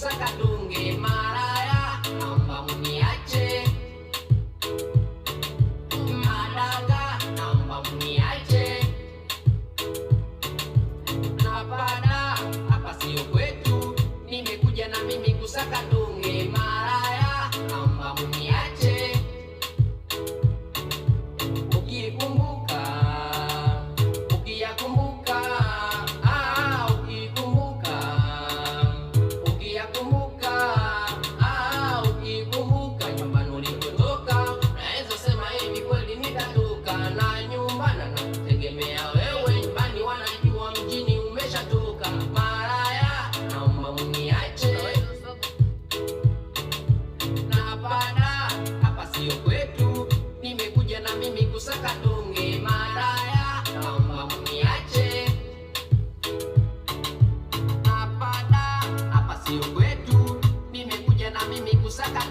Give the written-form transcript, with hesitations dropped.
Kusaka tunge maraya, naomba muniache. Madanga, naomba muniache. Napada, hapa sio kwetu, nimekuja na mimi kusaka tunge maraya, naomba muniache. Ukikumbuka, ukiyakumbuka, ah, ukikumbuka, ukiyakumbuka, ah, ukikumbuka nyumbani ulikotoka, naweza sema hivi kweli nitatoka na nyumbani nakutegemea wewe, nyumbani wanajua mjini umeshatoka. Maraya, naomba muniache. Na pada hapa sio kwetu, nimekuja na mimi kusaka tunge maraya, naomba muniache. Hapana, hapa sio kwetu, nimekuja na mimi kusaka.